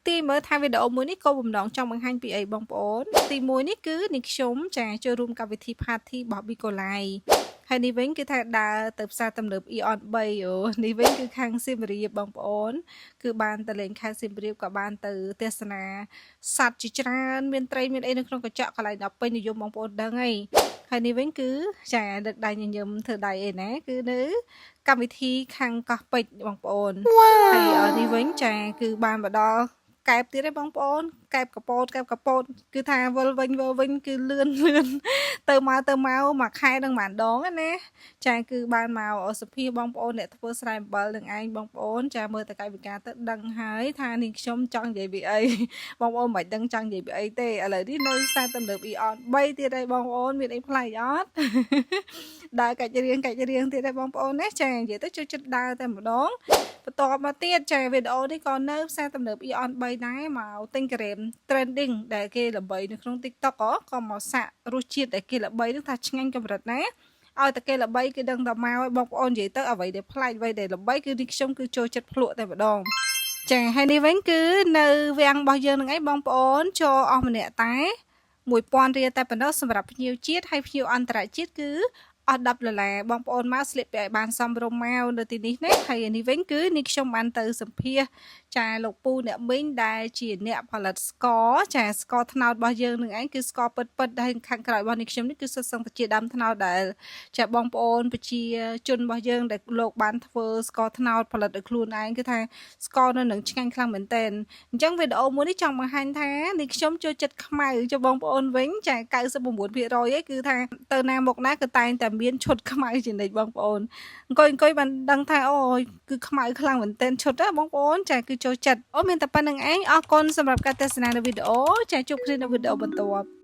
ទីមើលថាវីដេអូមួយនេះក៏បំណងចង់បង្ហាញពីអីបងប្អូនទី1នេះគឺនេះខ្ញុំចាចូលរួមកម្មវិធី party របស់ Bicolai ហើយនេះវិញគឺថាដើរទៅផ្សារទំនើប Aeon 3អូនេះវិញគឺខាងសៀមរាបបងប្អូន គឺបានទៅលេងខេត្តសៀមរាបក៏បានទៅទស្សនាសត្វជាច្រើនមានត្រីមានអីនៅក្នុងកញ្ចក់កន្លែងដល់ពេញនិយមបងប្អូនដឹងហើយហើយនេះវិញគឺចាដឹកដៃញញឹមធ្វើដៃអីណាគឺនៅកម្មវិធីខាងកោះពេជ្របងប្អូនហើយនេះវិញចាគឺបានមកដល់កែបទៀតឯងបងប្អូនកែបកពតកែបកពតគឺថាវិលវិញវិលវិញគឺលឿនលឿនទៅមកទៅមកមួយខែនឹងមួយដងណាចាគឺបានមកសភាបងប្អូនអ្នកធ្វើស្រែអំបិលនឹងឯងបងប្អូនចាមើលតកាយវិការទៅដឹងហើយថានេះខ្ញុំចង់និយាយពីអីបងប្អូនមិនដឹងចង់និយាយពីអីទេឥឡូវនេះនៅផ្សារទំនើប Aeon 3ទៀតហើយបងប្អូនមានអីប្លែកអត់ ដើរកាច់រៀងកាច់រៀងទៀតហើយបងប្អូនណាចានិយាយទៅចូលចិត្តដើរតែម្ដងបន្ទាប់មកទៀតចាវីដេអូនេះក៏នៅផ្សារទំនើប Aeon 3ដែរមកទិញការ៉េម trending ដែលគេល្បីនៅក្នុង TikTok ក៏មកសាក់រសជាតិដែលគេល្បីនឹងថាឆ្ងាញ់កម្រិតណាឲ្យតែគេល្បីគឺដឹងតែមកឲ្យបងប្អូននិយាយទៅអ្វីដែលប្លែកអ្វីដែលល្បីគឺនេះខ្ញុំគឺចូលចិត្តភ្លក់តែម្ដងចាហើយនេះវិញគឺនៅវាំងរបស់យើងនឹងឯងបងប្អូនចូលអស់ម្នាក់តែ1000រៀលតែប៉ុណ្ណោះសម្រាប់ភ្ញៀវជាតិហើយភ្ញៀវអន្តរជាតិគឺអស់10ដុល្លារបងប្អូនមកស្លៀកពាក់ឲ្យបានសមរម្យមកនៅទីនេះណាហើយនេះវិញគឺនេះខ្ញុំបានទៅសម្ភាសចាលោកពូអ្នកមីងដែលជាអ្នកផលិតស្ករចាស្ករត្នោតរបស់យើងនឹងឯងគឺស្ករពិតពិតដែលខាងក្រោយរបស់នេះខ្ញុំនេះគឺសុទ្ធសឹងតែជាដើមត្នោតដែលចាបងប្អូនប្រជាជនរបស់យើងដែលលោកបានធ្វើស្ករត្នោតផលិតដោយខ្លួនឯងគឺថាស្ករនៅនឹងឆ្ងាញ់ខ្លាំងមែនទែនអញ្ចឹងវីដេអូមួយនេះចង់បង្ហាញថានេះខ្ញុំចូលចិត្តខ្មៅចុះបងប្អូនវិញចា99%ឯងគឺថាទៅណាមកណាគឺតែងតែមានឈុតខ្មៅជានិច្ចបងប្អូនអង្គុយអង្គុយបានដឹងថាអូគឺខ្មៅខ្លាំងមែនទែនឈុតណាបងប្អូនចាគឺចូលចិត្តអូមានតែប៉ុណ្្នឹងឯងអរគុណសម្រាប់ការទស្សនានៅវីដេអូចាជួបគ្នានៅវីដេអូបន្ទាប់។